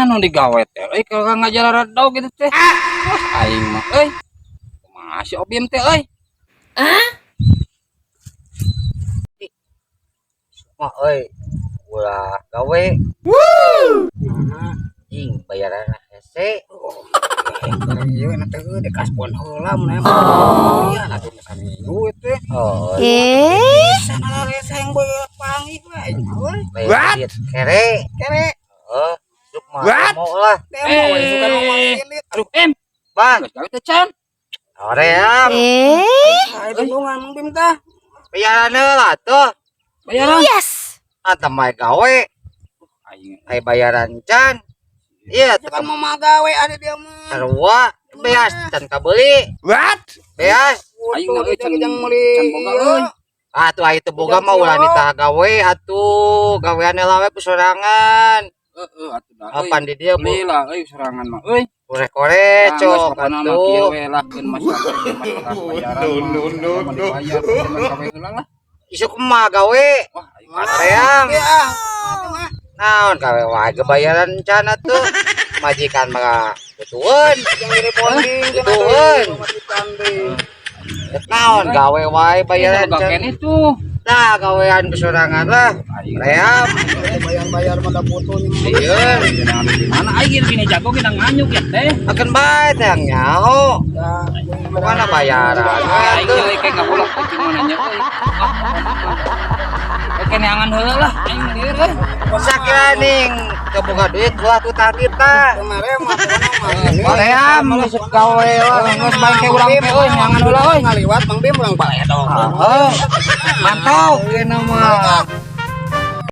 Nu digawe teh euy kalau ngajaradog gitu teh. Wah, aing mah euy. Kumaha si Obim teh euy? Mah euy, ulah gawe. Ing bayaran hese. Ieu na teh di kasbon heula mun aya mah. Iya, atuh saminggu teh. Oh, Eh, Sana rese yang boy panggih we aing mah euy. bayar duit kere. Kere. Heeh, isuk mah demo lah. Demo we suka ngomong ini. Aduh, em. Bang, Geus gawe teh can. hoream. eh, Ayo bendungan Mang Bim tah. Bayaran heula tuh. Bayaran. Yes. Anta mah gawe, Aing ai bayaran can. Iya, kan mau magawe ada dia mah. Sarua beas can kabeuli. What? Beas. Aing mah euy can can boga euy. Atuh ai teu boga mah ulah nitah gawe atuh, gawean heula we ku sorangan. Heeh, atuh dah euy. Apan di dia bu Beli lah euy sorangan mah euy. Kore-kore cok Pokona mah kieu atuh. We lah keun masalah masalah bayaran. No no no no. Dibayar gawe heula lah. Isuk mah gawe. Wah, aing Hoream. Naon gawe wae ge bayaran can atuh. Majikan mah butuheun. Butuheun. Naon gawe wae bayaran boga can. keneh tuh. Nah, gawean kesorangan lah. Hoream. Bayar-bayar mah butuh. Iya. Mana aing gini jago kita nganyuk ya teh. Akan bae teh yang nyaho. Mana bayaran we Aing atuh. euy kayak ngabulok kucing mana nya euy. Oke, neangan heula lah aing lieur euy. Sakira ning teu boga duit ulah tuh tadi tah. Hoream isuk gawe lah. Geus bae ke urang teh euy neangan heula euy. Ngaliwat Mang Bim urang paledog. Heeh. Mantap ieu mah.